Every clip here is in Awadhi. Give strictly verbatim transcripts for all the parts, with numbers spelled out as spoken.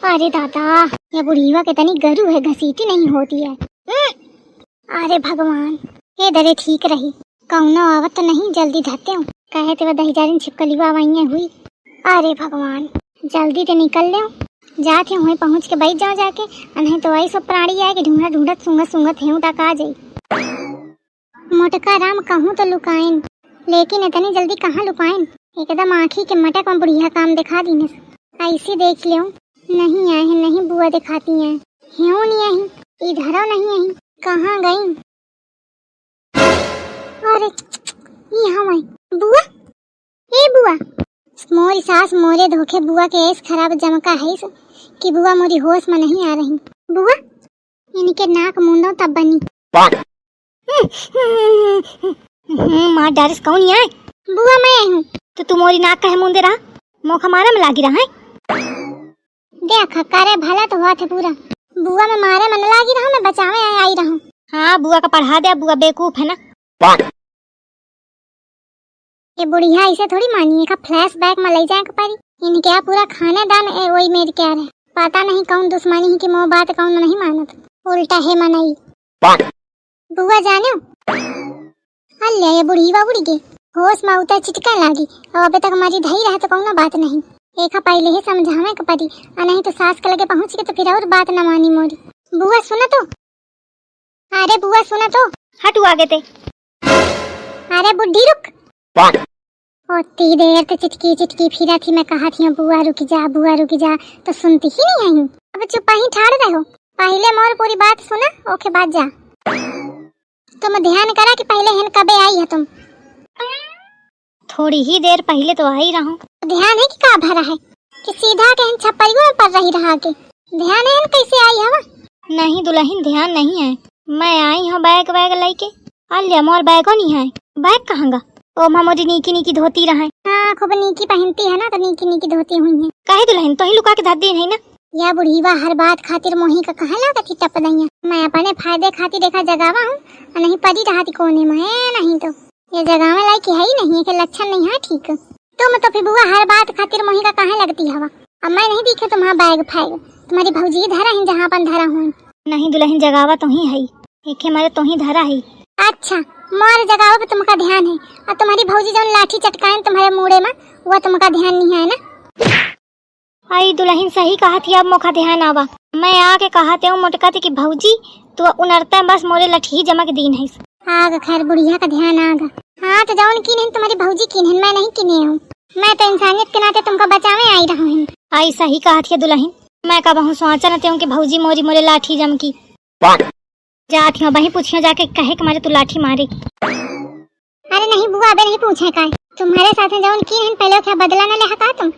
अरे दादा, ये बुढ़िया के तनी गरु है, घसीटी नहीं होती है। हम्म। अरे भगवान, ए दरे ठीक रही, कौनो आवत तो नहीं, जल्दी धरते हूँ। कहे ते वो दहिजारिन छिपकलिवा वहीं हुई। अरे भगवान, जल्दी ते निकल ले, जात हूँ वहीं पहुँच के बैठ जाओ जाके, आ नहीं तो आई सब प्राणी आए के ढूंढत ढूंढत सूंघत सूंघत हेऊ तक आ जाई। मोटका राम कहूँ तो लुकाइन, लेकिन इतनी जल्दी कहाँ लुकाइन? एकदम आँखी के मटक में बुढ़िया काम दिखा दीनस। ऐसी देख लेऊ, नहीं आए हैं, नहीं बुआ दिखाती हैं। हेऊ नहीं आई, इधरो नहीं आई, कहाँ गई? अरे, ई हम आई। बुआ, ए बुआ, मोरी सास मोरे धोखे बुआ के ऐस खराब जमका है कि बुआ मोरी होश में नहीं आ रही। बुआ, इनके नाक मूंदो तब बनी। हम्म, मार डारिस, कौन ही आए? बुआ, मैं आई हूँ। तो तू मोरी नाक कहे मूंदे रहा, मोखा मारे में लागी रहा है। देख, करे भला तो हुआ थे पूरा। बुआ, मैं मारे में न लागी रहा, मैं बचावे आई, आई रहा। हाँ, बुआ का पढ़ा दे, बुआ बेवकूफ है ना। ये बुढ़िया ऐसे थोड़ी मानी है, का flashback में ले जाए के परी। इनके यहाँ पूरा खानदान ए, वही मेरे क्या रहे। पता नहीं कौन दुश्मनी है कि मोह बात कौन नहीं मानत। उल्टा है मनई। बुआ जान्यो। अल्ले, ये बुढ़िया उड़ गई। होश में उतर चिटका लागी। और अबे तक मरी धई रहे तो कौनो बात नहीं। एका पहले ही समझावे के परी, आ नहीं तो सास के लगे पहुँच के तो फिर और बात न मानी मोरी। बुआ सुना तो। अरे बुआ सुना तो। हटू आगे ते। अरे बुढ़ी रुक। ओती देर ते चिटकी चिटकी फिरा थी, मैं कहा थी बुआ रुक जा, बुआ रुक जा, तो सुनती ही नहीं आई। अब चुप्पा ही ठाड़ रहो, पहले मोर पूरी बात सुना, ओके बाद जा। तुम ध्यान करा कि पहले हन कबे आई है तुम। थोड़ी ही देर पहले तो आई रहूं। ध्यान है कि का भरा है कि सीधा के हन छप्परियों में पड़ रही रहा के। ध्यान है हन कैसे आई हवा? नहीं दुल्हन, ध्यान नहीं है। मैं आई हूँ बैग वैग लेके। अल्ले, मोर बैगो नहीं है। बैग कहाँ गा? ओ माँ, मोरी नीकी नीकी धोती रहे। हाँ, खूब नीकी पहनती है ना, तो नीकी नीकी धोती हुई है। काहे दुल्हन, तो ही लुका के धर दी नहीं ना? या बुढ़ीवा हर बात खातिर मोही का कहे लागत ही टप दइया। मैं अपने फायदे खातिर देखा जगावा हूँ, और नहीं पड़ी रहती कोने में, ए नहीं तो। ये जगावे लायक है ही नहीं, के लक्षण नहीं है ठीक। तुम तो फिर बुआ हर बात खातिर मोही का काहे लगती हवा? अब मैं नहीं दिखे तुम्हारा बैग फैग, तुम्हारी भौजी धरा है जहाँ अपन धरा हुई। नहीं दुल्हन, जगावा तो ही है, एके मारे तो ही धरा है। अच्छा, मोर जगावा पे तुमका ध्यान है, और तुम्हारी भौजी जौन लाठी चटकाएन तुम्हारे मूड़े में, वो तुमका ध्यान नहीं है ना? आई दुल्हन सही कहा थी, अब मोखा ध्यान आवा। मैं आके कहा ते हूँ मोटका ते कि भौजी, तू उनरते बस मोरे लठी जमक दीन है। आग खैर बुढ़िया का ध्यान आगा। हाँ, तो जौन कीन है तुम्हारी भौजी कीन है, मैं नहीं कीने हूँ। मैं तो इंसानियत के नाते तुमका बचावे आई रहा हूँ। आई सही कहा थी दुल्हन, मैं का बहु सोचा न ते हूँ कि भौजी मोरी मोरे लाठी जमकी। जात ही वहीं पूछियो जाके, कहे के मारे तू लाठी मारे। अरे नहीं बुआ, अबे नहीं पूछे का है। तुम्हारे साथ में जौन कीन है पहले ओके बदला न लेहा का तुम?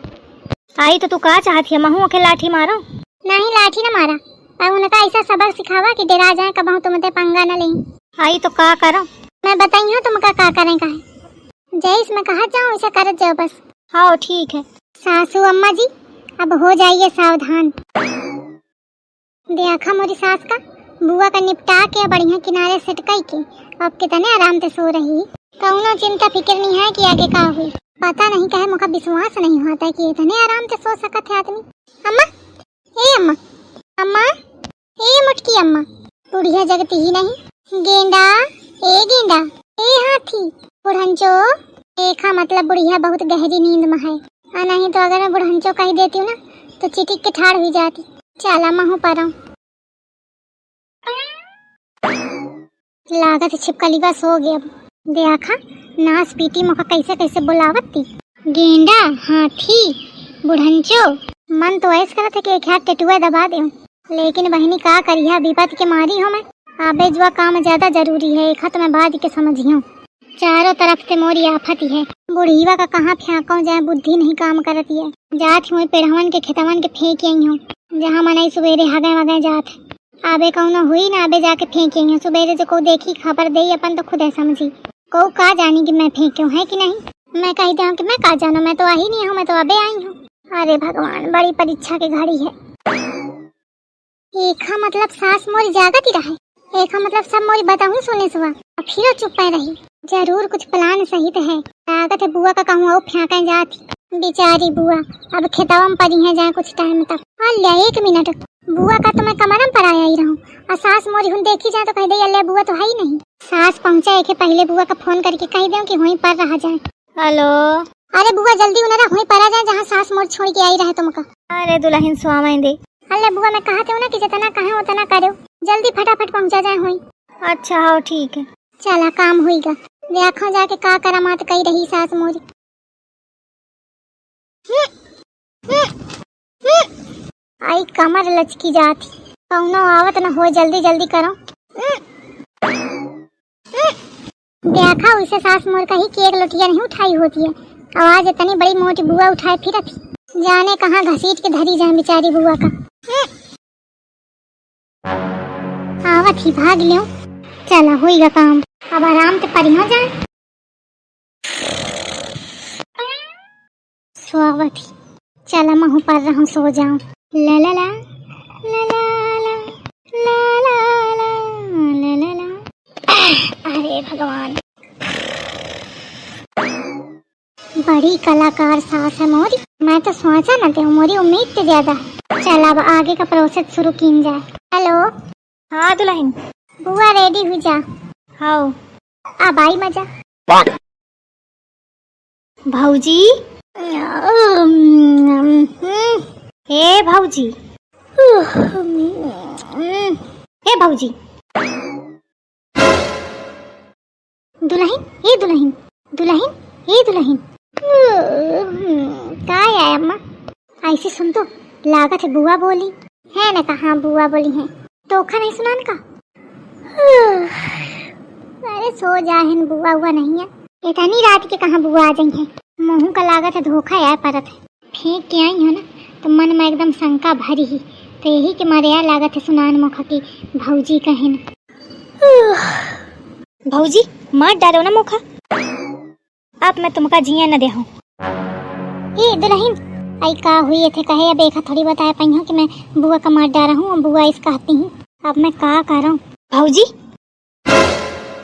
आई तो तू का चाहत है, महू ओके लाठी मारो? नहीं, लाठी न मारा, पर उनका ऐसा सबक सिखावा कि डरा जाए, कबहू तुमते पंगा न लें। आई तो का करो? मैं बताई हूँ तुमका का करें का है। जैस मैं कहा जाऊँ वैसा करत जाओ बस। हाँ ठीक है। सासू अम्मा जी, अब हो जाइए सावधान। देखा मोरी सास का, बुआ का निपटा के बढ़िया किनारे सेट कई के अब कितने आराम से सो रही। कौनो चिंता फिक्र नहीं है कि आगे का हुई। पता नहीं काहे मुखा विश्वास नहीं होता है कि इतने आराम से सो सकत है आदमी। अम्मा, ए अम्मा, अम्मा, ए मोटकी अम्मा, बुढ़िया जगती ही नहीं। गेंडा, ए गेंडा, ए हाथी, बुढ़ंचो। देखा मतलब बुढ़िया बहुत गहरी नींद में है। आ नहीं तो अगर मैं बुढ़ंचो कह देती हूँ ना तो चिटिक के ठाड़ हुई जाती। चला महू परम। लागत छिपकली बस हो गया। अब देखा नास पीटी मोका कैसे कैसे बुलावत थी। गेंडा, हाथी, बुढ़ंचो। मन तो ऐस करत है कि एक हाथ टेटुआ दबा दे, लेकिन बहिनी का करिया, विपत के मारी हो मैं। आबे जुआ काम ज्यादा जरूरी है, एक हाथ में बाज के समझियो। चारों तरफ से मोरी आफत ही है। बुढ़ीवा का कहाँ फेंको जाए, बुद्धि नहीं काम करती है। जात ही वही पेड़वन के खेतवन के फेंक आई हूँ, जहाँ मनई सुबेरे हगे वगे जात है। आबे कौनो हुई ना, आबे जाके फेंक आई हूँ। सुबेरे जो को देखी खबर दे, अपन तो खुदे समझी। को का जानी कि मैं फेंक्यो है कि नहीं। मैं कह दे कि मैं का जानो, मैं तो आई नहीं हूँ, मैं तो अबे आई हूँ। अरे भगवान, बड़ी परीक्षा के घड़ी है। एका मतलब सास मोरी जागत ही रहे। एका मतलब सब मोरी बताऊं सुने सुआ। अब फिरो चुप्पे रही। जरूर कुछ plan सहित है। लागत है बुआ का कहूँ और फेंके जात ही। बेचारी बुआ, अब खेतवा में परी हैं जाए कुछ टाइम तक। अल्ल्या, एक मिनट, बुआ का तो मैं कमरा में पराया ही रहूं, और सास मोरी हुन देखी जाए तो कह दे, "अल्ल्या, बुआ तो है ही नहीं।" सास पहुंचा एके पहले बुआ का फोन करके कह दे कि वहीं पर रहा जाए। हेलो। अरे बुआ, जल्दी उन्हें रख, वहीं परा जाए जहाँ सास मोर छोड़ के आई रहे तुमका। अरे दुलहिन, स्वामी दे। अल्ल्या बुआ, मैं कहत हूँ ना कि जितना कहे उतना करो, जल्दी फटाफट पहुँचा जाए हुई। अच्छा, हाँ, ठीक है। चला, काम हुईगा। देखो जाके का करामात कई रही सास मोरी। आई कमर लचकी जात ही, कौनो आवत न हो, जल्दी जल्दी करो। देखा, उसे सास मोर कही कि एक लोटिया नहीं उठाई होती है, आवाज इतनी बड़ी मोटी बुआ उठाए फिरत ही। जाने कहाँ घसीट के धरी जाए बेचारी बुआ का। आवत ही, भाग लियो। चला, होइगा काम। अब आराम से परियो जाए। सोवत ही। चला, महू पर रहूं, सो जाऊं। ला ला ला, ला ला ला, ला ला ला, ला ला ला। अरे भगवान। बड़ी कलाकार सास है मोरी, मैं तो सोचा न थे, मोरी उम्मीद से ज्यादा है। चल, अब आगे का प्रोसेस शुरू कीन जाए। हेलो। हाँ दुलहिन। बुआ, रेडी हुई जा। हाँ। अब आई मजा। भौजी। ए भौजी। ए भौजी। दुलहिन, ए दुलहिन, दुलहिन, ए दुलहिन। का है अम्मा? ऐसे सुन तो, लागत है बुआ बोली। है ना, कहाँ बुआ बोली है? धोखा नहीं सुनान का? अरे सो जाहिन, बुआ हुआ नहीं है। इतनी रात के कहाँ बुआ आ जाई है? महू का लागत है धोखा यार परत है। फेंक के आई हो ना, तो मन में एकदम शंका भरी ही। तो यही के मारे यार लागत है सुनान मोखा की भौजी कहिन। भौजी, मार डालो ना मोखा। अब मैं तुमका जिया न देहूं। ए दुलहिन, आई का हुई थे कहे, अब एका थोड़ी बताए पाई हूँ कि मैं बुआ का मार डारा हूँ, बुआ इस कहती हूँ। अब मैं का करूँ? भौजी,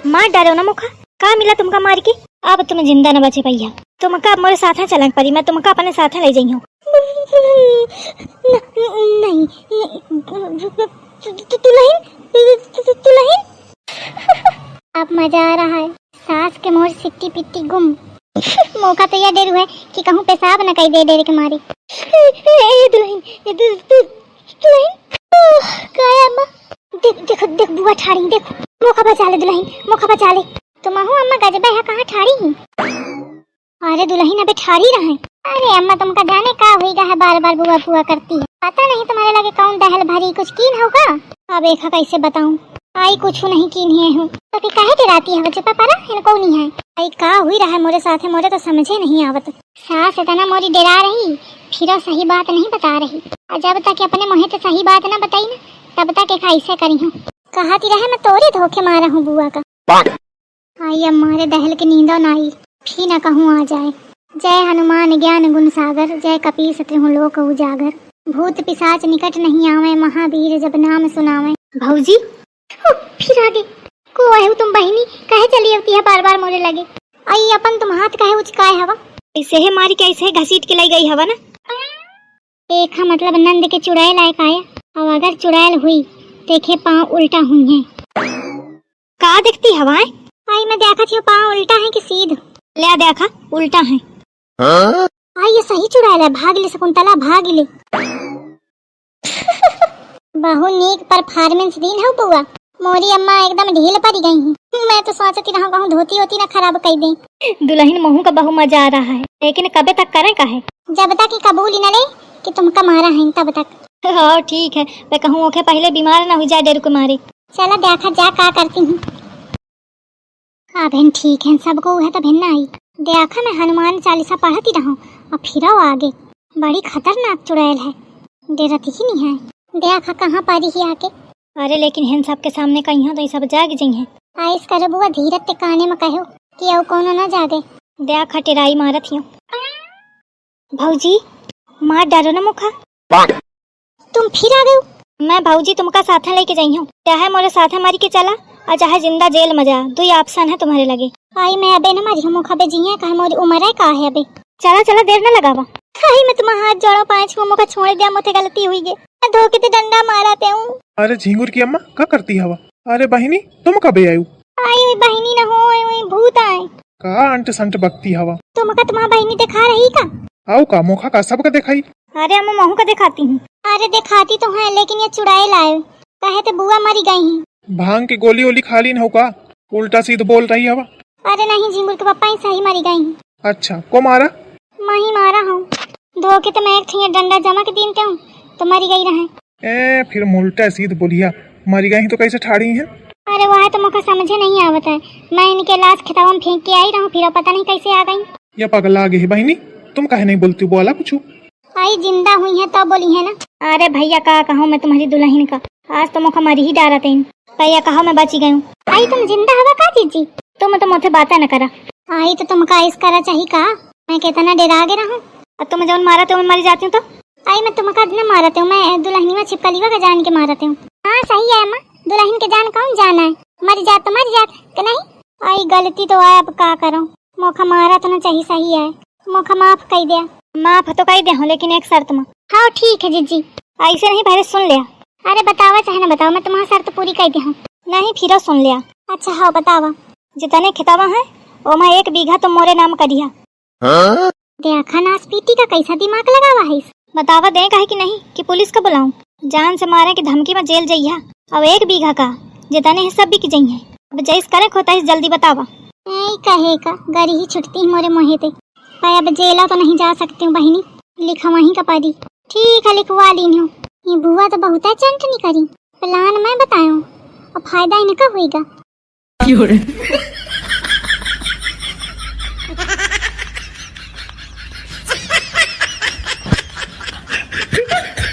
मार डालो ना मोखा, का मिला तुमका मार के? अब तुम जिंदा न बचे पइहा। तुमका अब मोरे साथ चलन परी, मैं तुमका अपने साथ ले जाई हूँ। न-, नहीं, तु-, तु-, दुलहिन, तु-, तु-, दुलहिन। अब मजा आ रहा है। सास के मोर सिट्टी पिट्टी गुम। मोका तो यह डर है कि कहूँ पेशाब न कई दे डर के मारे। ए, ए, ए, दुलहिन, ए, दु-, दु-, दुलहिन। ओह, का है अम्मा? देख, देख, देख, बुआ ठाड़ी, देख। मोका बचा ले दुलहिन, मोका बचा ले। तुमहू अम्मा गजबे है, कहाँ ठाड़ी ही? अरे दुलहिन, अबे ठाड़ी रहे। अरे अम्मा, तुमका जाने का हुई गा है, बार बार बुआ बुआ करती है। पता नहीं तुम्हारे लगे कौन दहल भरी, कुछ कीन हो का? अब एका कैसे बताऊं, आई कुछ नहीं कीन है हूँ। तो फिर काहे डराती है, चुपा परा, इनको नहीं है। आई का हुई रहा है मोरे साथ, मोरे तो समझे नहीं आवत। सास इतना मोरी डरा रही, फिर सही बात नहीं बता रही। और जब तक अपने मुँहे तो सही बात ना बताई ना, तब तक एक ऐसे करी हूँ। कहती रहे, मैं तोरे धोखे मारा हूँ बुआ का। आई अब मारे दहल के नींदो ना आई, फिर न कहूँ आ जाए। जय हनुमान ज्ञान गुण सागर, जय कपीस त्रिहु लोक उजागर। भूत पिशाच निकट नहीं आवे, महावीर जब नाम सुनावे। भौजी, ओ, फिर आ गए। को आए हो तुम बहिनी, काहे चली अवती है बार बार मोरे लगे? आई अपन तुम हाथ काहे उचकाए हवा? ऐसे है मारी के ऐसे है घसीट के लाई गई हवा ना। एका मतलब नंद के चुड़ैल आए काया, और अगर चुड़ैल हुई, देखे पाँव उल्टा हुई है। का देखती हवाएं? आई मैं देखत हूँ पाँव उल्टा है कि सीध। ले देखा, उल्टा है। हाँ? आई ये सही चुड़ैल है, भाग ले शकुंतला, भाग ले। बहु नीक परफॉर्मेंस दीन हो बुआ, मोरी अम्मा एकदम ढील पड़ी गई हैं। मैं तो सोचती रहूं कहूँ धोती होती ना खराब कर दें। दुलहिन महू का बहु मजा आ रहा है, लेकिन कबे तक करें का है? जब तक कि कबूल ही न ले कि तुमका मारा है तब तक। हाँ ठीक है, मैं कहूँ ओके पहले बीमार ना हुई जाए डेरू के मारे। चला देखा जा का करती हूँ। अबहिन ठीक है, सबको उहे तो भिन्न आई। देखा मैं हनुमान चालीसा पढ़ती रहूं और फिरो आगे। बड़ी खतरनाक चुड़ैल है, डरत ही नहीं है। देखा कहाँ पारी ही आके। अरे लेकिन हिन सबके सामने कहियो तो ये सब जाग जइहें। आइस करो बुआ, धीरज ते काने में कहो कि अउ कोनो ना जागे। देखा टेराई मारत हियो। भौजी, मार डालो ना मुखा। तुम फिर आ गए हो? मैं भौजी तुमका साथे लेके जाई हूँ, चाहे मोरे साथे मारी के चला, और चाहे जिंदा जेल में जा, दुई option है तुम्हारे लगे। आई मैं अबे न मरिहूँ, मोखा बे जिए, काहे मोरी उम्र है का है अबे। चला चला, देर न लगावा। आई मैं तुम्हार हाथ जोड़ो, पाँच को मोखा छोड़ दिया, मोथे गलती हुई गे। धोखे ते डंडा मारा ते हूँ। अरे झिंगुर की अम्मा, का करती हवा? अरे बहिनी, तुम कबे आयु? आई हुई बहिनी न हो, आई हुई भूत आए। का अंट संट बकती हवा? तुमका तुम्हार बहिनी दिखा रही का? आऊ का, मोखा का सबका दिखाई? अरे अम्मा, महू का दिखाती हूँ। अरे दिखाती तो है, लेकिन ये चुड़ैल आए, कहे ते बुआ मरी गई हैं। भांग की गोली ओली खा लीन हो का? उल्टा सीध बोल रही हवा। अरे नहीं, झिंगुर के पप्पा ही सही मरी गई हैं। अच्छा, को मारा? मैं ही मारा हूँ। धोखे तो मैं एक ठिया डंडा जमा के दीन ते हूँ, तो मरी गई रहे। ए, फिर उल्टा सीध बोलिया, मरी गई तो कैसे ठाड़ी हैं? अरे वह तो मोका समझे नहीं आवत है, मैं इनके लाश खेतवा में फेंक के आई रहूँ, फिर पता नहीं कैसे आ गई। या पगला गई है बहिनी, तुम काहे नहीं बोलती, बोला कुछ। आई जिंदा हुई है तो बोली है ना। अरे भैया का कहूँ मैं तुम्हारी दुल्हन का, आज तो मोका मरी ही डारा तेन। भैया कहो मैं बची गई हूँ। आई तुम जिंदा हवा का जीजी? तुम तो मोथे बातें न करा। आई तो तुमका ऐस करा चाही का? मैं कितना डरा गे रहूँ। और तुम जौन मारा ते मरी जाती हूँ तो? आई मैं तुमका न मारत हूँ, मैं दुल्हनिया छिपकलिया का जान के मारत हूँ। हाँ सही है अम्मा, दुल्हन के जान कौन जाना है, मरी जात तो मरी जात के नहीं। आई गलती तो है, अब का करूँ, मोखा मारा तो न चाही, सही है, मोखा माफ कई दे। माफ तो कई दे हूँ, लेकिन एक शर्त में। हाँ ठीक है जीजी। ऐसे नहीं, पहले सुन ले। अरे बतावा चाहे ना बतावा, मैं तुम्हारा शर्त पूरी कई दे हूँ। नहीं, फिरो सुन ले। अच्छा हाँ बतावा। जितने खेतवा है, ओमा एक बीघा तो मोरे नाम करिहा। हाँ? देखा नासपीटी का कैसा दिमाग लगावा है इस। बतावा दे काहे कि नहीं कि पुलिस का बुलाऊं? जान से मारे की धमकी में जेल जइहा। अब एक बीघा का जितने है सब बिक जइहे। अब जैस करे खोता है जल्दी बतावा। ऐ कहे का गरी ही छुटती मोरे मोहे ते। पर अब जेला तो नहीं जा सकती हूँ बहिनी, लिखवाही का पड़ी। ठीक है लिखवा लीन हूँ। ये बुआ तो बहुत है चंट नहीं करी, प्लान मैं बताऊँ, अब फायदा इनका होएगा।